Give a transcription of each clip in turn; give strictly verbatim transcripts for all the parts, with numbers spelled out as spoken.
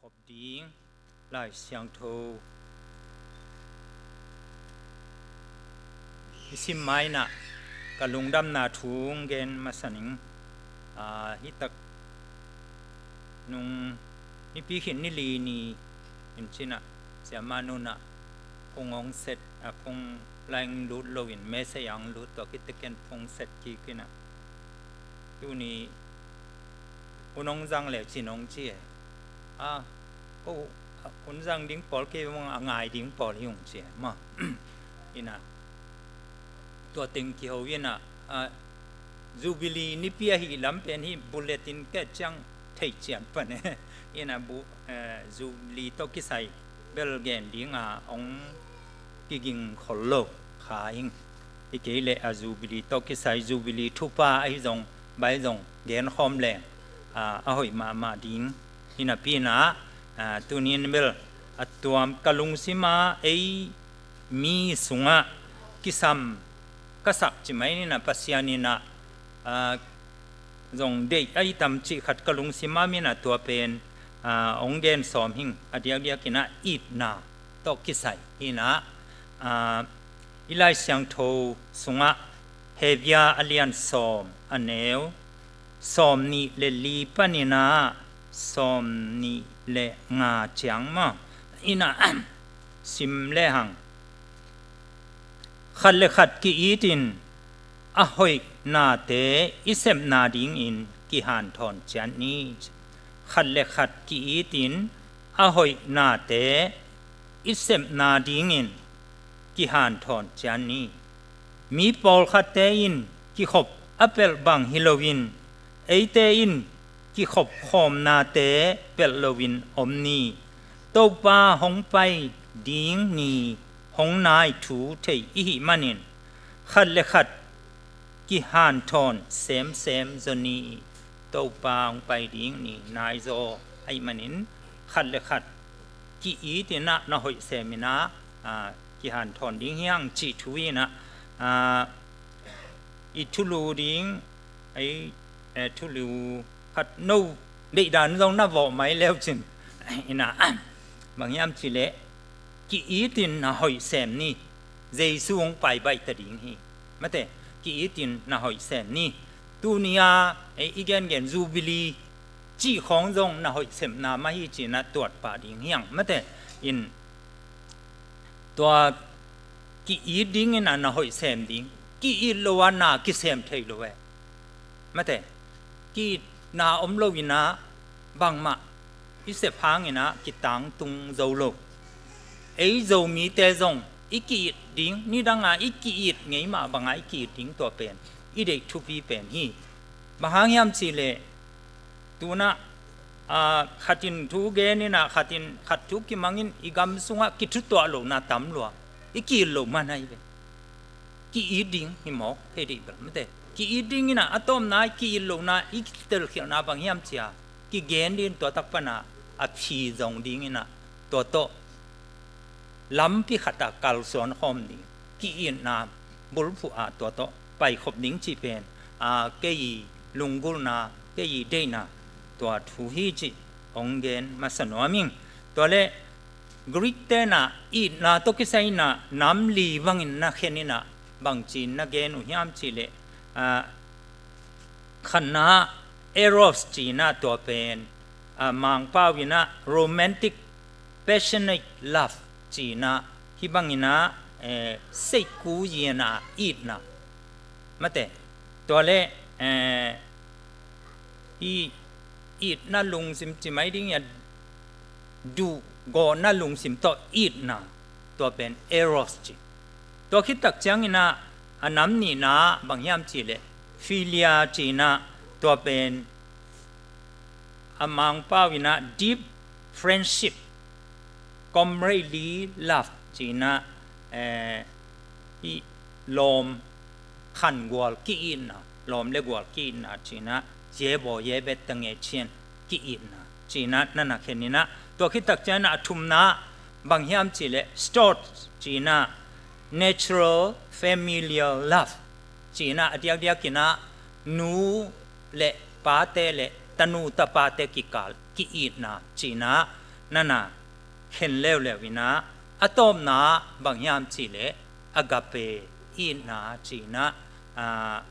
Khop ding Lai Siangtho i sim ma-in ah ka lungdamna thu hong gen masa ning. Aa, hi tak nung nipi khit ni li ni in cin ah, Sia Manu in ah phone hong set, a phone line lut lo in, message hong lut, tua khit teh ken phone set kik in ah, tuni hun hong zang le cin hong ci e. A, ko hun zang ding pawl kei bang, a ngai ding pawl hi ung ci e maw. In ah tua teng kiho in ah, a, Jubilee nipi ahih lam pen hih bulletin ka et ciang thei cian pan e. In ah bu, eh, Jubilee tawh kisai bel gen ding a hong kiging khol lo kha ing. Hi kei leh a Jubilee tawh kisai, Jubilee thupha ahi zong, bai zong gen khawm leng, a, a hoih mahmah ding hi napi in ah, a, tuni in bel a tuam ka lungsim ah, ei mi sungah kisam ka sak ci mai-in ah, Pasian in ah, a, zong deih ahi tam cih khat ka lungsim ah om in ah, tua pen, a, hong gen sawm hing. A diakdiak in ah itna tawh kisai hi in ah, a, i Lai Siangtho sungah Hebru a lian sawm, a neu sawm nih le li pan in ah sawm nih le nga ciang maw, in ah sim le hang. Khat le khat ki-it in a hoih nate i sepna dingin kihanthawn ciat ni. Khat le khat ki-it in a hoih nate i sepna dingin kihanthawn ciat ni. Mi pawlkhatte in kikhop a pelh bang hi loin, eite in kikhop khawmnate pelh loin om ni. Topa hong pai ding ni hong nai thu thei i hih manin, khat le khat kihanthawn semsem zaw ni. Topa hong pai ding ni nai zaw ahih manin, khat le khat ki-it in ah na hoih sem in ah, a, kihanthawn ding hi hang cih thu in ah, a, i thulu ding, ei, eh, thulu khat no deihdan zong na vawh mai leu cin. In ah, bang hiam cih leh, ki-it in na hoih sem ni. Jesu hong pai baih ta ding hi. Mate, ki-it in na hoih sem ni. Tuni a, eh, i gengen Jubilee cih khawng zong na hoih sepna mah hi ci-in ah tuat pah ding hi hang. Mate, in tua ki-it ding in ah na hoih sem ding. Ki-it lo a na kisem thei lo e. Mate, ki-itna om lo in ah bangmah i sep hang in ah kitangtung zo lo. Ei Zomite zong i ki-it ding, nidang a i ki-it ngei mah bang a i ki-it ding, tua pen i deih thupi pen hi. Bang hang hiam cih leh, tu-in ah, a, khat in thu gen in ah, khat in khat thu kimang in, i gam sungah kithutuah lohna tam lua. I ki-it loh man ahi ve. Ki-it ding hi mawk, hei deih bel mate. Ki-it ding in ah, a tawpna i ki-it lohna i telkhialhna bang hiam cih leh, kigen ding in tua tak pan ah a phi zong ding in ah, tua tawh lampi khat ah kalsuan khawm ding, ki-itna bulphuh ah tua tawh paikhop ding cih pen, a, kei lunggulhna, kei deihna, tua thu hi cih hong gen masa nuam ing. Tua leh Greek te'n ah itna tawh kisai in ah nam li bangin na khen in ah, bangci-in na gen uh hiam cih leh, a, khatna eros ci-in ah, tua pen, a, Mangpau in ah romantic, passionate love ci-in ah, hih bangin ah, eh, seikhu yin a itna. Mate, tua leh, eh, i itna lungsim ci mai ding a, duh gawhna lungsim tawh itna, tua pen eros ci. Tua khit tak ciangin ah, a nam nihna bang hiam cih leh philia ci-in ah, tua pen a Mangpau in ah deep friendship, comradely love ci-in ah, eh, i lawm khangual ki-itna, lawm le gual ki-itna ci-in ah, yebo yebet tangecian ki-itna ci-in ah na na khen in ah, tua khit tak ciangin ah a thumna bang hiam cih leh storge ci-in ah, natural familial love ci-in ah, a diakdiak in ah nu le pate le tanu tapate kikal ki-itna ci-in ah, nana khen leuleu inah, a tawpna bang hiam cihleh agape itna ci inah, aa,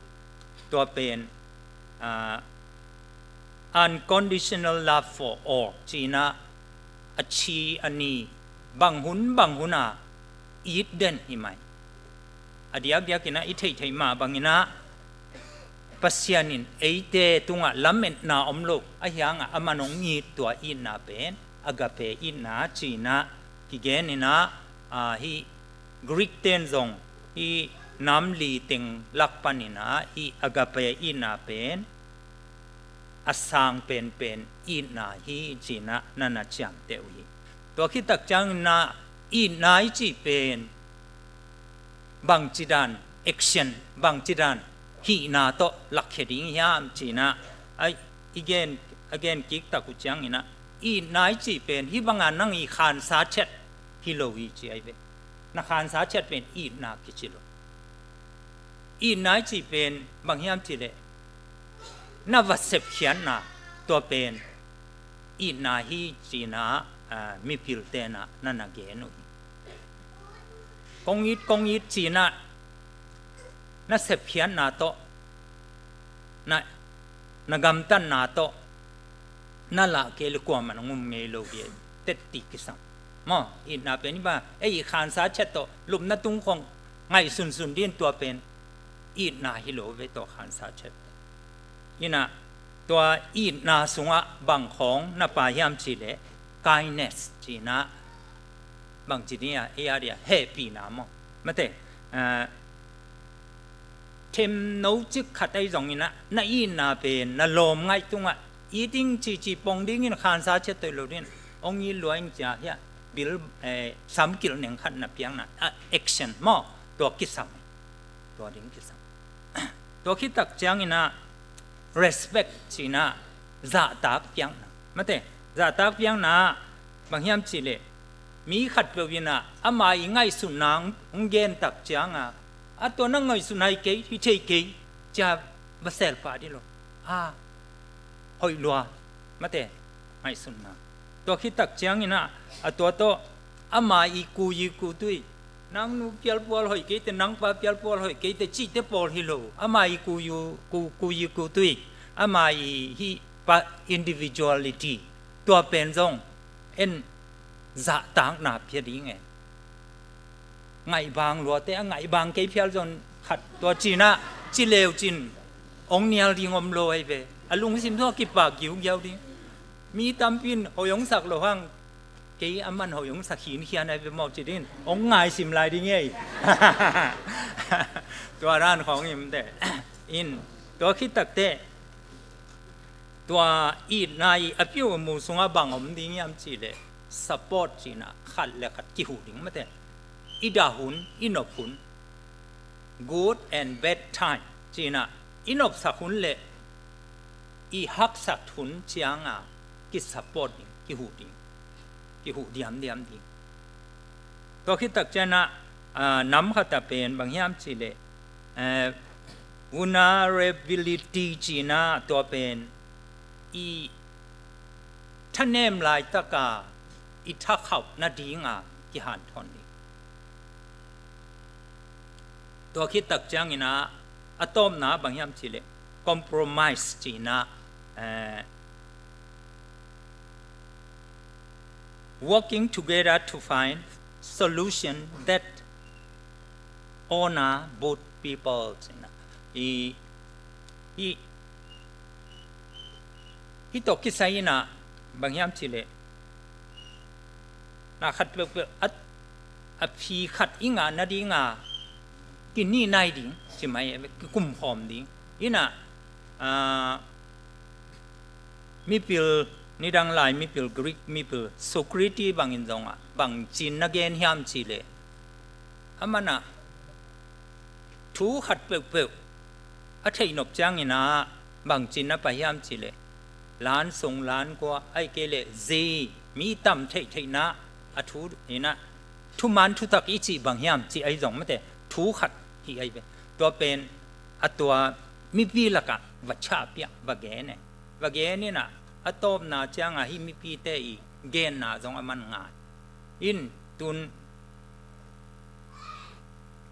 tua pen, aa, unconditional love for all ci inah, a ci a ni bang hun bang hun a it den hi mai. A diakdiak inah i theihtheih mah bang inah Pasian in eite tungah lametna om lo, a hiangah a man hong it tua itna pen agape itna ci inah kigen inah, aa, hih Greek ten zong hih namli teng lak pan inah hih agape itna pen a sang penpen itna hi ci inah nana ciamteh uh hi. Tua khit tak ciang inah itna i cih pen bangci dan action, bangci dan hihna tawh lakkhia ding hiam ci inah, ai, i gen, a gen kik tak uh ciang inah itna i cih pen hih banga nang i khansa ciat hi lo hi ci ai ve. Na khansa ciat pen itna kici lo. Itna i cih pen bang hiam cihleh na va sepkhiatna, tua pen itna hi ci inah, aa, mipil tenah nana gen uh hi. Kong it, kong it ci inah na sepkhiatna tawh, na, na gamtatna tawh na lah kei le kuamah nong um ngei lo hi. Tetti kisam maw, itna pen i ba ei i khansa ciat tawh lupna tung khong ngaihsunsun din, tua pen itna hi lo ve, tua khansa ciat. Inah tua itna sungah bang khawng na pha hiam cihleh kindness ci inah, bangci ni a, ei a dia hehpihna maw, mate, aa, themno cik khat ahi zong inah na itna pen na lawm ngaih tungah it ding cici pong dingin khansa ciat toi lo din, hong it lua ing cia hiah bil, eh, samkilh neng khat na piakna, ah, action maw, tua kisam, tua ding kisam. Tua khit tak ciang inah respect ci inah zahtak piakna, mate, zahtak piakna bang hiam cihleh mi khatpeuh inah ama i ngaihsutna hong gen tak cianga, a tua na ngaihsutna hi kei, hi thei kei cia va sel pah dih lo. A hoih lua, mate, ngaihsutna. Tua khit tak ciang inah a tua tawh ama i ku yi ku tui, nang nu pialpual hoih kei te, nang pa pialpual hoih kei te cihte pawl hi lo, ama i ku yi ku, ku yi ku tui, ama i hih pa individuality, tua pen zong en zahtakna pia ding e. Ngaihbang luate a ngaihbang kei phial zong khat tua ci inah ci leu cin hong nial ding om lo ahi ve. A lungsim tawh kipak giugiau ding. Mi tampi in hoih hong sak lo hang, kei a man hoih hong sak hinkhian ahi ve maw ci din hong ngaisim lai ding e. Tua dan khawng i om te in, tua khit tak teh tua itna i a piu a mu sungah bang om ding hiam cihleh support ci inah khat le khat kihuh ding, mate. I dah hun, i nop hun, good and bad time ci inah, i nopsak hun le i haksat hun cianga kisupport ding, kihuh ding, kihuh diamdiam ding. Tua khit tak ciang inah, ah, nam khat a pen bang hiam cihleh, eh, vulnerability ci inah, tua pen i thanem laitaka i thakhauh nadinga kihanthawn ding. Tua khit tak ciang inah a tawpna bang hiam cihleh compromise ci inah, eh, working together to find solution that honor both people ci inah. I, i, hih tawh kisai inah bang hiam cihleh na khat peuhpeuh a, a phi khat i ngah nadinga kinihnai ding ci mai, kikumkhawm ding. Inah, ah, mipil, nidang lai mipil, Greek mipil Socrates bangin zongah bangci in na gen hiam cihleh, a manah thu khat peuhpeuh a theihnop ciang inah bangci in na pha hiam cihleh, lan sung lan kua, ahih kei leh zei, mi tam theihtheihna a thu inah thuman thutak i cih bang hiam cih ahi zong, mate, thu khat hi ahi ve. Tua pen a tua mipi lakah va ciahpiak, va gen e. Va gen inah a tawpna cianga hih mipite i genna zong a man ngai. In tun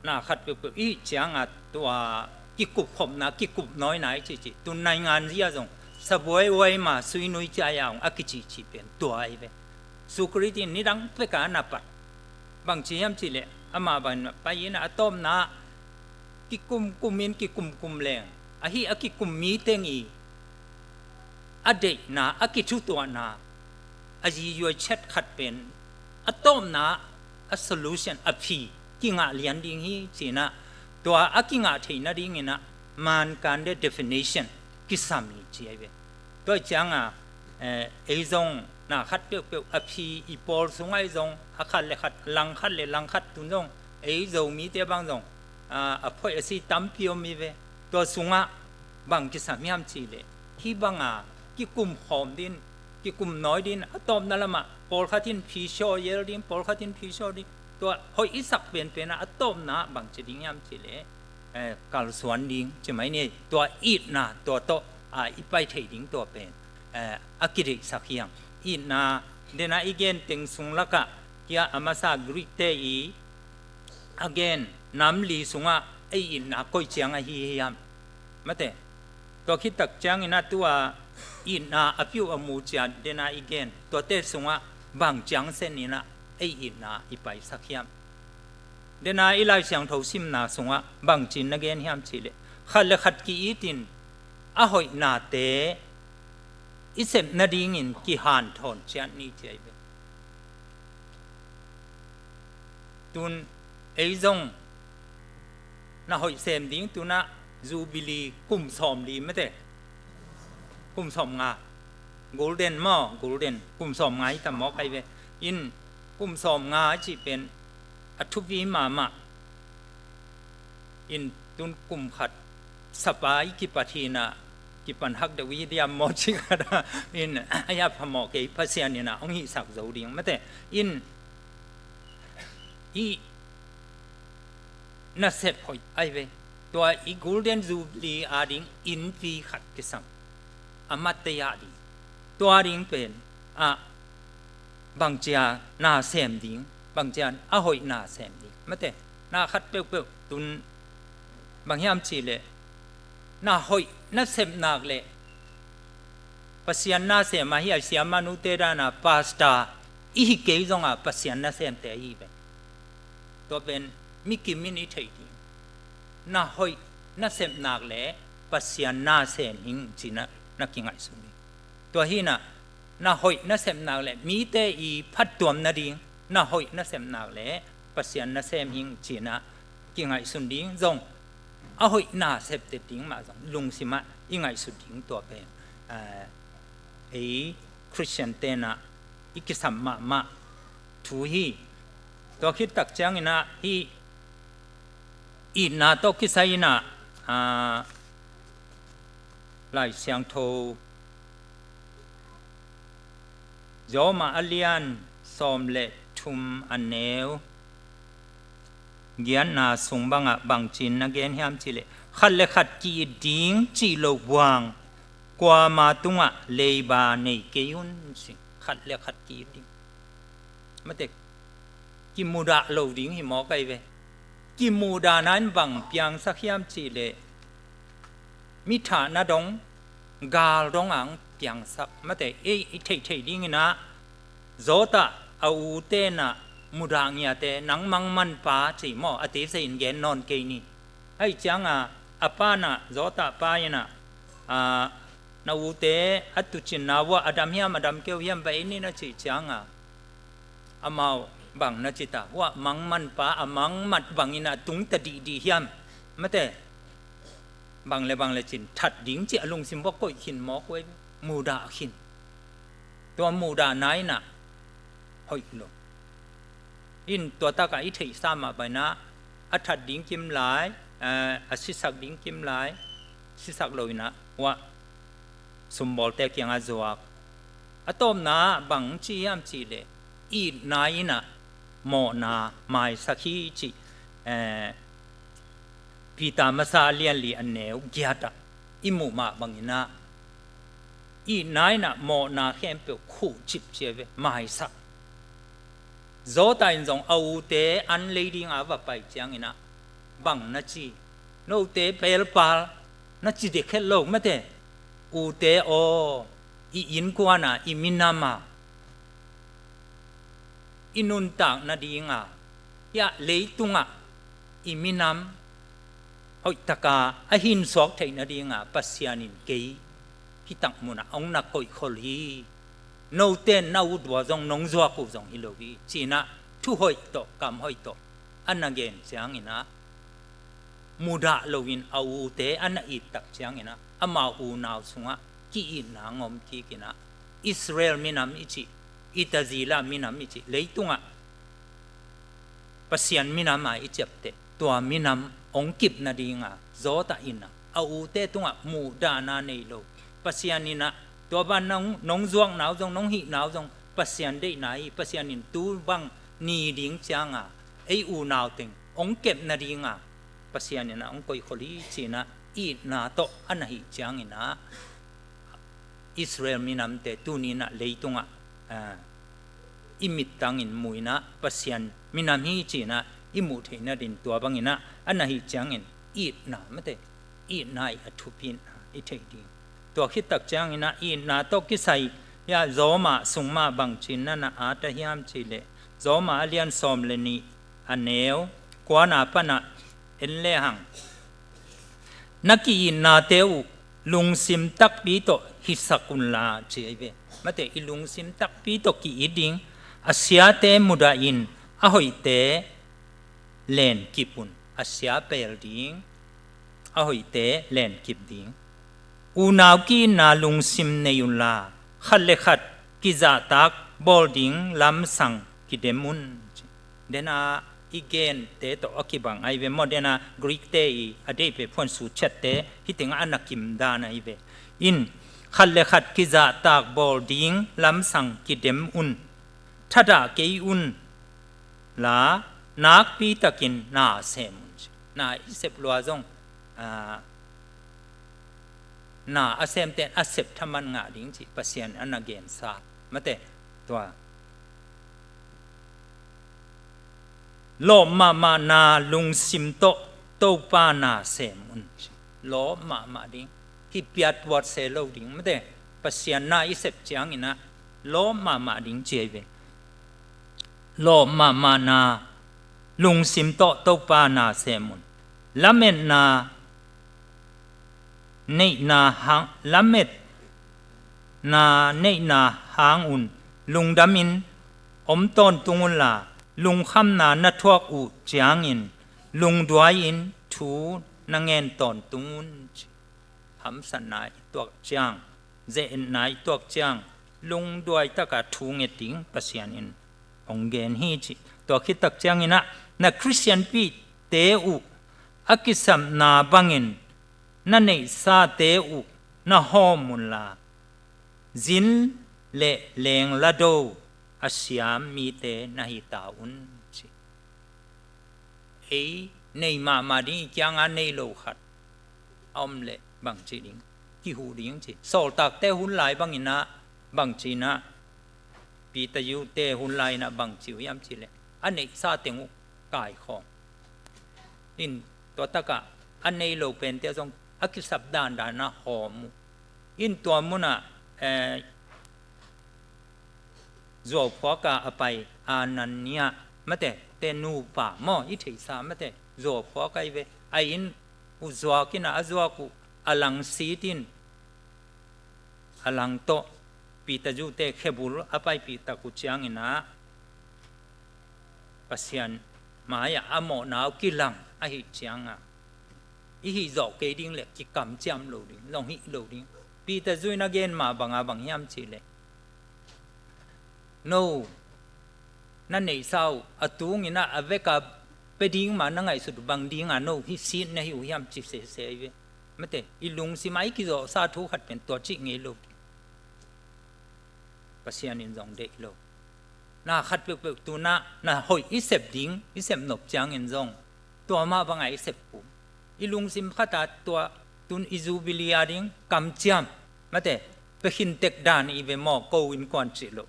na khat peuhpeuh i cianga tua kikupkhopna, kikupnawina i cihcih, tun naingan zia zong sabuai uaima suinui ciaya hong a kicihcih pen tua ahi ve. Sukrit in nidang peka na pat bangci hiam cihleh amah bang pai in a tawpna kikumkum in kikumkum leng ahi a kikum mi teng i a deihna, a kithutuahna, a ziyuai chet khat pen a tawpna a solution, a phi kingah lian ding hi cinah tua a kingah theih nadinginah mankande definition kisam hi ci ahi ve. Tua cianga eh, ei zong na khat peuhpeuh a phi i pawl sungah ei zong a khat le khat, lang khat le lang khat tun zong ei Zomite bang zong ah, a phoih a si tampi om hi ve. Tua sungah bang kisam hiam cihleh hih banga kikum khawm din, kikum nawi din, a tawpna lamah pawlkhat in phi syaw yel ding, pawlkhat in phi syaw ding. Tua hoih i sak penpenah a tawpna bang ci ding hiam cihleh eh, kalsuan ding ci mai ni. Tua itna tua tawh ah, i pai thei ding tua pen eh, a kideihsak hiang. Itna dena i gen teng sung lakah hia a masa Greek te i a gen nam li sungah ei itna koi ciang ahi hiam? Mate, tua khittak ciangin a tua itna a piu a mu cian dena i gen tuate sungah bang ciang seninah ei itna i paisak hiam? Dena i Lai Siangtho simna sungah bangcin na gen hiam cihleh khat le khat ki-itin a hoihnate i sep nadingin kihanthawn ciat ni ci ahi ve. Tun ei zong na hoih sem ding tunah Jubilee kum sawm li mate, kum sawm nga, Golden maw, Golden kum sawm nga i tam mawk ahi ve. In kum sawm nga a cih pen a thupi mahmah. In tun kum khat sapa i kipat hinah kipan hak deuh i diam maw cih khatah in a ya phamawh kei Pasian inah hong hihsak zo ding mate. In i nasep hoih ahi ve. Tua i Golden Jubilee a ding innpi khat kisam a mattei ah ding. Tua ding pen ah bangcia na sem ding, bangcia a hoih na sem ding mate. Na khat peuhpeuh tun bang hiam cihleh na hoih na sem nak leh Pasian na sem ahi a siamanute dana pastor i hi kei zonga Pasian na semte ahi ve. Tua pen mi kimin i theih ding. Na hoih na sem nak leh Pasian na sem hing cina na kingaihsun ding. Tua hinah na hoih na sem nak leh mite i phattuam nading na hoih na sem nak leh Pasian na sem hing cina kingaihsun ding zong a hoih na septet ding mah zong lungsimah i ngaihsut ding tua pen eh, ei Christian tenah i kisam mahmah thu hi. Tua khittak cianginah hih itna tawh kisai inah ah, Lai Siangtho Rom a lian sawm le thum a neu giatna sung bangah bangcin na gen hiam cihleh khat le khat ki-it ding cih lo buang kuama tungah leiba nei kei un ci. Khat le khat ki-it ding mate, kimudah lo ding hi mawk ahi ve. Kimuhdahna in bang piangsak hiam cihleh mi thahna dong gal dong ang piangsak mate. Ei i theihtheih dinginah zawtah a u tenah mudah ngiate nang mangmanpa ci maw a tisa in gen nawn kei ni. Ahi cianga a panah zawtah pa inah ah, na ute a tucinna uah a dam hiam a dam keu hiam va ei nin a cih cianga amau bang na cita uah mangmanpa a mangmat bangin a tungta dihdih hiam mate. Bang le bang le cin that ding cih a lungsim uah koih khin mawk uai mudah khin. Tua muhdahna inah hoih lo. In tua takah i theihsa mah banah a that ding kim lai, eh, a sisak ding kim lai, sisak lo inah uah sumbawlte kiangah zuak. A tawpna bang ci hiam cihleh itna inah mawhna maisak hi cih eh, Peter masa a lianli a neu giatah i muh mah banginah itna in ah mawhna khempeuh khuhcip ci a ve, maisak. Joseph in zong a ute an lei dingin a va pai ciangin ah bang na ci? Note pelpal na ci dek het lo mate. Ute aw, i innkuan a, i minam a, i nuntak nading a, hiah leitung ah i minam hoih takin a hinsuak theih nading a Pasian in kei hih tak mun ah hong na koihkhol hi. Note in na ut uh a zong nong zuak uh zong hi lo hi, ci-in ah thu hoih tawh kam hoih tawh a na gen ciangin ah, mudah loin a ute a na it tak ciangin ah, amau unau sungah ki-itna hong om kik in ah, Israel minam i cih, i Tazila minam i cih, leitung ah Pasian minam a i ciapteh, tua minam hong kip nading a Joseph in ah a ute tungah muhdahna nei lo, Pasian in ah tua bang nong, nong zuakna uh zong, nong hihna uh zong Pasian deihna hi, Pasian in tu bang ni ding ciang a ei unau teng hong kep nading a Pasian in ah hong koihkhol hi, ci-in ah itna tawh a na hih ciangin ah, Israel minamte tuni-in ah leitung ah, ah, i mittang in mu-in ah Pasian minam hi, ci-in ah i muh theih nading tua bangin ah a na hih ciangin itna mate, itna i a thupina i theih ding. Tua khit tak ciangin ah itna tawh kisai, hiah Roma sung mah bang ci-in na na at a hiam cih leh, Roma a lian sawm le nih, a neu kuana pan ah en lehang, na ki-itnate uh lungsim takpi tawh hisak unla, ci ahi ve. Mate, i lungsim takpi tawh ki-it ding, a siate mudah in a hoihte lenkip un. A sia pel ding, a hoihte lenkip ding. Unau ki-itna lungsim nei unla, khat le khat kizahtak bawl ding lamsang kidem un. Dena i gente tawh a kibang ahi ve maw, dena Greek-te i a deih peh phuan sut ciatte hih tengah a na kim dan ahi ve. In, khat le khat kizahtak bawl ding lamsang kidem un. Thadah kei unla, nakpi takin na sem un. Na i sep lua zong, ah, na a semte in a sep thaman ngah ding cih Pasian a na gensa. Mate, tua lawp mahmahna lungsim tawh Topa na sem un. Lawp mahmah ding, hi piatpuat se lo ding. Mate, Pasian na i sep ciangin ah lawp mahmah ding ci ahi ve. Lawp mahmahna lungsim tawh Topa na sem un. Lametna neihna hang, lametna neihna hang un lungdamin om tawntung unla, lungkhamna na thuak uh ciangin lungduai-in thu na ngen tawntung un. Hamsatna i tuak ciang, ze-etna i tuak ciang, lungduai taka thu nget ding Pasian in hong gen hi, ci. Tua khit tak ciangin ah na Khristianpihte uh a kisapna bangin na neihsate uh na hawm unla, zin le leng lado a siam mite na hi ta un, ci. Ei nei mahmah ding, i kiangah nei lo khat a om leh bangci ding, kihuh ding, ci. Sawltakte hun lai bangin ah, bangci-in ah, Peter Yu-te hun lai-in ah bangci uh hiam cih leh, a neihsa teng uh kaikhawm. In, tua takah a nei lo pente zong a kisap dandan ah hawm uh. In, tua munah, eh, zuauphuaka a pai Anania, mate, te nupa maw, i theihsa, mate, zuauphuak ahi ve. A inn uh zuak in ah, a zuak uh a lang sit in, a lang tawh Peter Yu-te khebul a paipih tak uh ciangin ah, Pasian mai-ah a mawhna uh kilang ahih ciangah, i hih zawh kei ding leh kikamciam lo ding, zong hih lo ding. Peter Yu in a gen mah banga bang hiam cih leh, no, na neihsa uh a tungin ah a veka pia ding mah na ngaihsut uh bang dinga no hih sit na hi uh hiam, ci sese ahi ve. Mate, i lungsim ah i kizawhsa thu khat pen tua cih ngei lo. Pasian in zong deih lo. Na khat peuhpeuh tu-in ah na hoih i sep ding, i sep nop ciangin zong tua mah banga i sep uh. I lungsim khat ah tua tun i Jubilee a ding kamciam, mate, Ka khin tek dan i ve maw, ko innkuan cih loh.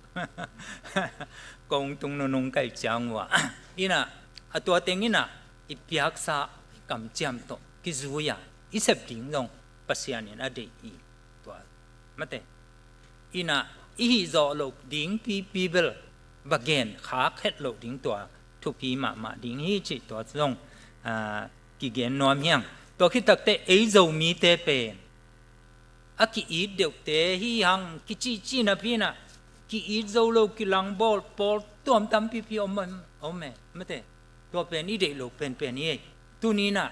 Kong tung nunung ka hih ciang uh ah, inah, a tua teng inah i piaksa i kamciam tawh kizui a i sep ding zong Pasian in a deih hi. Tua mate, inah i hih zawh loh ding pipi bel va gen khak het loh ding, tua thupi mahmah ding hi cih tua zong, ah, kigen nuam hi hang. Tua khit takteh ei Zomite pen a ki-it deuhte hi hang, kicihcih napi inah ki-it zo lo, kilangbawl pawl tuam tampipi om, om e, mate. Tua pen i deih loh penpen hi ei. Tuni inah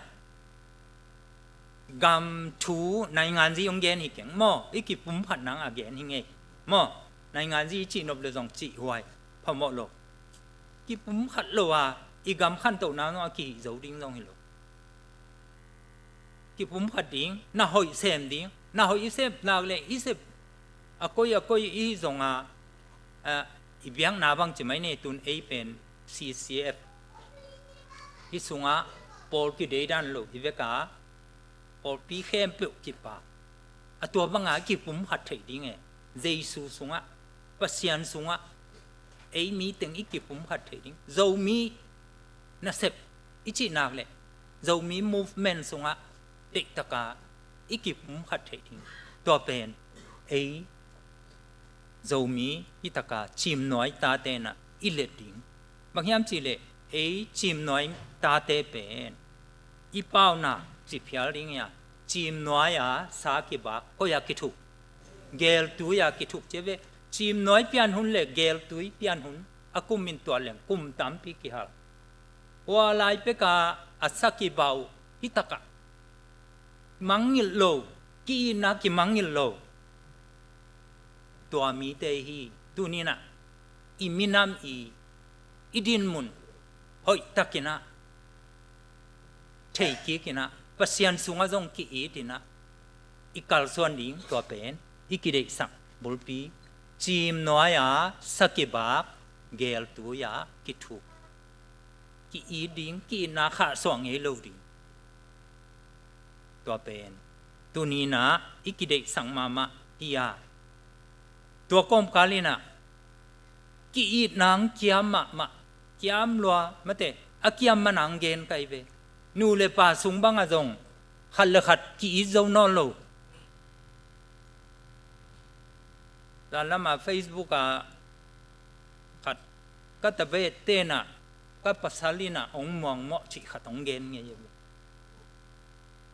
gam thu nainganzi hong gen hi keng maw, i kipumkhat nang a gen hi ngei maw. Nainganzi i cih nop le zong cih huai, phamawh lo. Kipumkhat lo a, i gam khantohna zong a kihih zo ding zong hi lo. Kipumkhat ding, na hoih sem ding, na hoih i sep nak le i sep a koi a koi i hih zong a, a, i biakna bang ci mai ni, tun ei pen C C F, hih sungah pawl kideidan lo i vek a, pawlpi khempeuh kipa, a tua banga i kipumkhat theih ding e. Jesu sungah, Pasian sungah ei miteng i kipumkhat theih ding. Zomi nasep i cih nak le Zomi movement sungah deihtaka i kipumkhat theih ding. Tua pen ei Zomi hi taka Cimnuai tate inah i let ding. Bang hiam cih leh ei Cimnuai tate pen i paunak ci phial ding hi a, Cimnuai a sa kibak, koi a kithuk, Geltui a kithuk ci ve. Cimnuai pian hun le Geltui pian hun a kumin tua leng kum tampi kihal. Hua lai peka a sa kibau hi taka mangngilh lo, ki-itna kimangngilh lo. Tua mite hi. Tuni inah i minam i, i dinmun hoihtak inah, theikik inah, Pasian sungah zong ki-it inah i kalsuan ding, tua pen i kideihsak bulpi. Cimnuai a sa kibak, Geltui a kithuk, ki-it ding, ki-itna khahsuah ngei lo ding. Tua pen tuni inah i kideihsak mahmah hi a, tua kawmkal inah ki-itna hong kiam mahmah, kiam lua, mate, a kiam man hong gen kai ve. Nu le pa sung bangah zong khat le khat ki-it zo nawn lo. Zanlam a Facebook ah khat, ka tabet tenah ka pasal inah hong muangmawh cih khat hong gen ngei.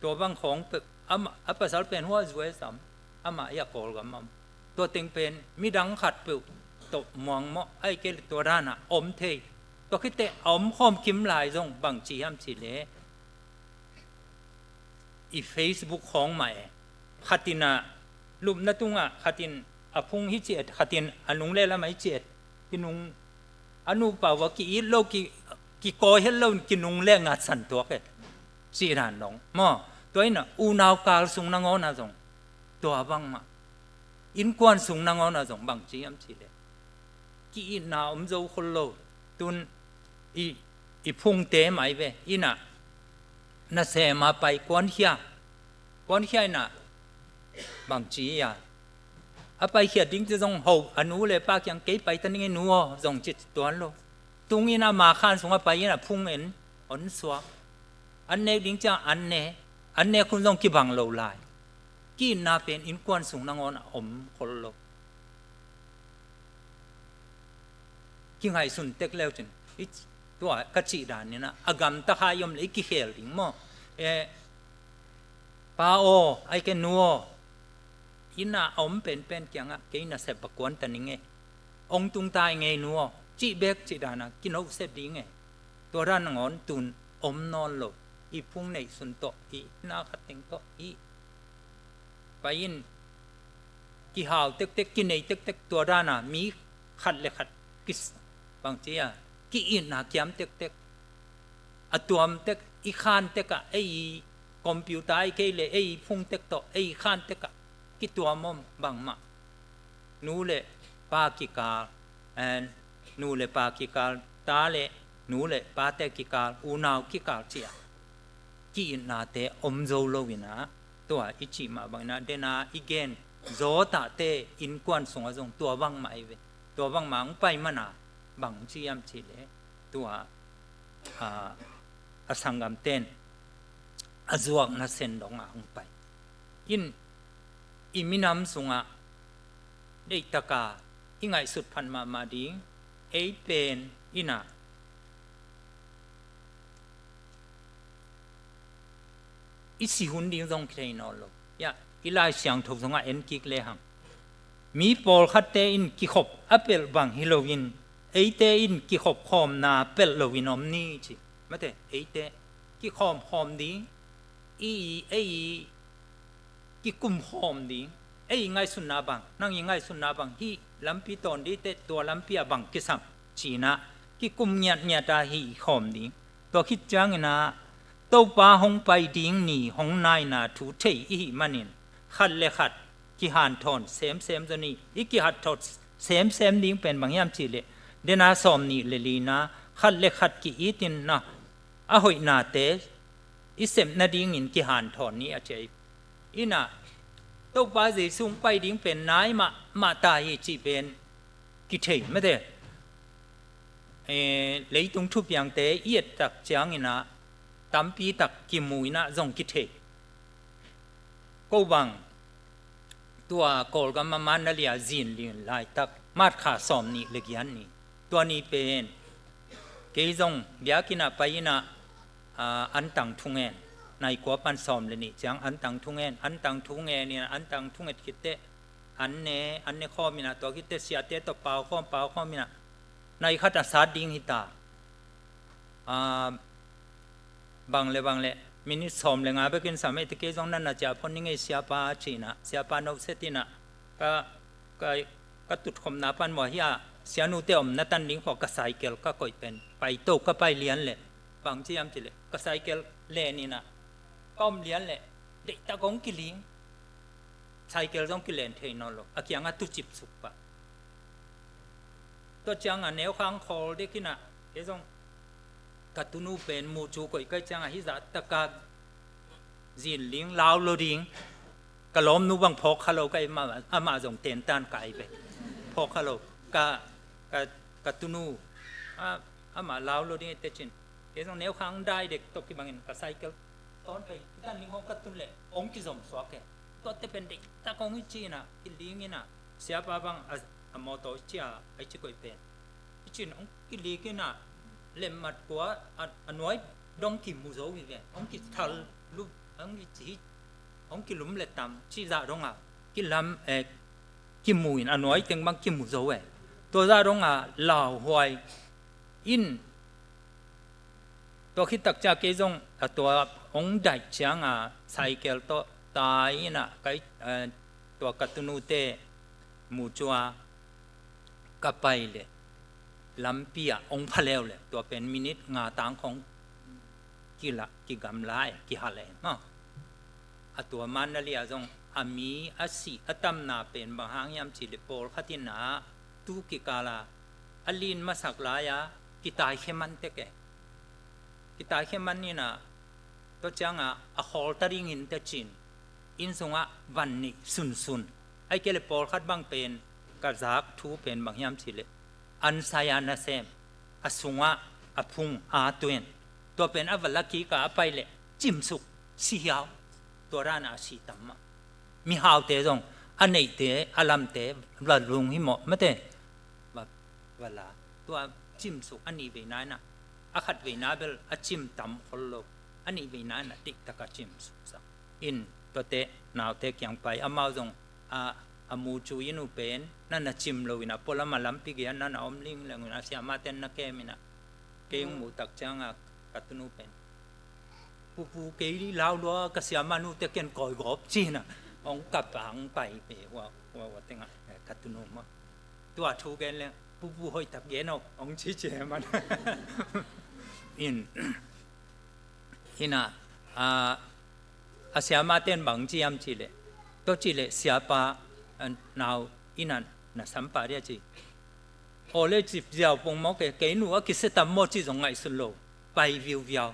Tua bang khawng peuh, amah, a pasal pen hua zuai sam, amah i a Kawlgam am. Tua teng pen midang khat peuh tawh muangmawh, ahih kei leh tua danah om thei. Tua khitteh a om khawm kim lai zong bang ci hiam cih leh, i Facebook khawng mah e. Khat inah lupna tungah khat in a phung hi ci et, khat in a nung le lamah hi ci et. Kinung, a nupa uh a ki-it lo, ki, kikawi het lo, kinung le ngatsan tuak e. Cih dan dong maw. Tua inah unau kal sung nangawnah zong tua bangmah. Innkuan sung nangawnah zong bang ci hiam cih leh, ki-itna om zo khol lo. Tun i, i phungte mai ve, inah nasem a pai kuankhia, kuankhia inah bang ci a, a paikhiat ding ci zong ho, a nu le pa kiang, kei pai ta ning e nu aw, zong ci tuan lo. Tung inah ama khan sungah pai inah phung en, hon suak. An nek ding ciang an ne, an nek hun zong kibang lo lai. Ki-itna pen innkuan sung nangawnah om khol lo. Kingaihsun tek leu cin, i, tua ka cih dan inah, a gamta kha i om le i kikhel ding maw. E, pa aw, ahih kei leh nu aw, inah a om penpen kiangah, kei nasep va kuan ta ning e, hong tung ta ing e nu aw, cih bek cih danah kinohset ding e. Tua dan nangawn tun om nawn lo. I phung neihsun tawh, i na khat teng tawh, i pai in, kihau tektek, kinei tektek, tua dana mi khat le khat kis, bang ci a, ki-itna kiam tektek. A tuam tek, i khan tekah, ei i computer, ei kei le ei i phung tek tawh, ei i khan tekah kituam om bangmah. Nu le pa kikal, and nu le pa kikal, ta le nu le pate kikal, unau kikal ci a, ki-itnate om zo lo inah, tua i cih mah bangin ah, dena i gen zawtahte innkuan sungah zong tua bangmah ahi ve. Tua bangmah hong pai mana bang ci hiam cih leh tua a, a sanggamten a zuakna sen dongah hong pai. In i minam sungah deihtaka i ngaihsut phat mahmah ding, ei pen ina i si hun ding zong kithei nawn lo. Ya, i Lai Siangtho zongah en kik lehang mi pawlkhatte in kikhop a pelh bang hi loin, eite in kikhop khawmna pelh loin om ni ci. Mate, eite kikhawm khawm ding, i, ei kikum khawm ding, ei ngaihsutna bang, nang i ngaihsutna bang, hih lampi tawn dite tua lampi a bang kisam cina kikum ngiatngiata hih khawm ding. Tua khit ciangina Topa hong pai ding ni hong naina thu thei i hih manin khat le khat kihanthawn semsem zaw ni. I kihatthawt semsem ding pen bang hiam cih leh dena sawm nih le lina khat le khat ki-itinna a hoihnate i sep nadingin kihanthawn ni a ci hi. Ina Topa Jesu hong pai ding pen nai mahmah ta hi cih pen kithei mate. Eh, leitung thupiangte i et tak ciangina tampi tak kimu ina zong kithei. Ko bang tua Kawlgam a Mandalay a zin lin laitak March kha sawm nih le giat ni, tua ni pen kei zong biakinn ah pai ina, ah, antang thungen, nai kua pan sawm le nih ciang antang thungen, antang thungen ina antang thunget khitteh an ne, an ne khawm ina tua khitteh siate tawh pau khawm, pau khawm ina nai khat a sat ding hi ta. Ah, bang le bang le minit sawm le nga bekin sam ei te kei zong nana cia phon ning ei siapa cina, siapa no se tina ka, ka, ka tutkhopna pan mua hi a, sianute omna tan ding khaw ka cycle ka koih pen pai to ka pai lian le bang ciam ci le ka cycle len ina ka om lian le deihtak hong kiling. Cycle zong kilen thei nawn lo, a kianga tucip suk pah. Tua cianga neukhang khawl dek ina kei zong ka tunu pen mucu koih kai cianga hih zah taka zin ling lau lo ding. Ka lawmnu bang phawk kha lo kai, amah zong tentan kai ve. Phawk kha lo ka, ka, ka tunu a, amah lau lo ding i te cin. Kei zong neukhang dai dek tawh kibangin ka cycle tawn pai kitan ling hong ka tun leh hong kizom suak e. Tuate pen deihtak hong i ci ina kiling ina siapa bang a, a mawtaw i cia a i ci koih pen i cin hong kilik ina lemmat kua a, a nuai dong kimu zo hi ve. Hong kithal lup hong kici hong kilum le tam ci zah donga kilam, eh, kimu in a nuai teng bang kimu zo e. Tua zah donga lauhuai in tua khit tak cia kei zong a tua hong daih cianga cycle tawh tai ina kai, eh, tua ka tunute mucu a ka pai le lampi ah hong pha leu le tua pen minit nga tang khong kila kigamla e, kiha le maw. A tua Mandalay ah zong a mi a sih a tamna pen bang hang hiam cih le pawlkhat ina tu kikala a lin masak lai-a kitaikhia man tek e. Kitaikhia man ina tua cianga a khawl ta dingin te cin inn sungah van nih sunsun. Ai kei le pawlkhat bang pen ka zak thu pen bang hiam cih le an saya nasem a sungah a phung a tuen tua pen a va la kika a pai le cimsuk si hiau. Tua dana a si tam mah. Mihaute zong a neihte a lamte va lung hi mawh mate. Va, va la tua cimsuk a nih veina ina a khat veina bel a cim tam khol lo. A nih veina ina diktaka cimsuk sa in tuate naute kiang pai amau zong a, a mucu inn uh pen nana cim lo ina pualam a lampi gei a nana om ling leng ina siamate na kem ina kei hong muh tak cianga ka tunu pen pupu kei lau lua ka siama nute ken kawi gawp cina hong kap a hong pai pe hua, hua, hua tenga, eh, ka tunu maw. Tua thu gen leng pupu hoih tak gen aw hong ci ci man. In ina a, a siamate in bang ciam cih le tua cih le siapa, a, nau ina na sampa dia ci. Aw le cip ziau pong mawk e, kei nu a kisia tam maw ci zong ngaihsun lo. Pai viuviau.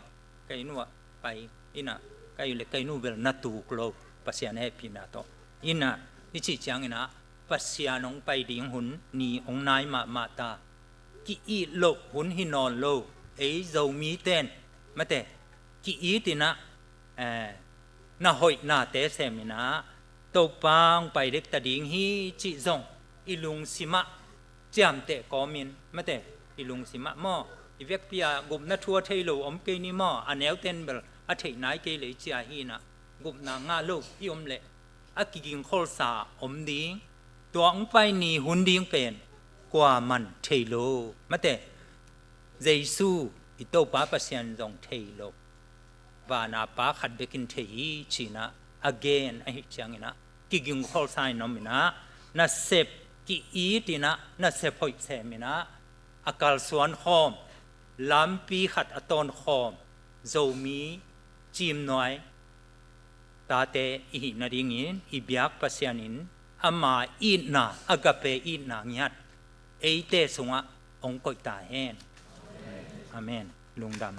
Kei nu a pai ina kai le kei nu bel na tuk lo. Pasian hehpihna tawh ina i cih ciangin ah Pasian hong pai ding hun ni hong nai mahmah ta. Ki-it loh hun hi nawn lo. Ei Zomite'n mate, ki-it in ah, eh, na hoihnate sem in ah Topa hong pai dek ta ding hi cih zong i lungsim ah ciamteh kawmin mate, i lungsim ah maw, i vekpi-a gupna thu a thei lo om kei ni maw, a neute'n bel a theih nai kei lei ci-a hi in ah gupna ngah lo i om leh a kigingkholsa om ding. Tua hong pai ni hun ding pen kuaman thei lo mate. Jesu i Topa Pasian zong thei lo, vana Pa khat bekin thei hi ci-in ah a gen ahih ciangin ah kigingkholsa in om in ah, nasep ki-it in ah nasep hoih sem in ah a kalsuan khawm, lampi khat a tawn khawm Zomi ciimnuai tate i hih nadingin i biak Pasian in ama itna, agape itna ngiat eite sungah hong koih ta hen. Amen. Lungdam.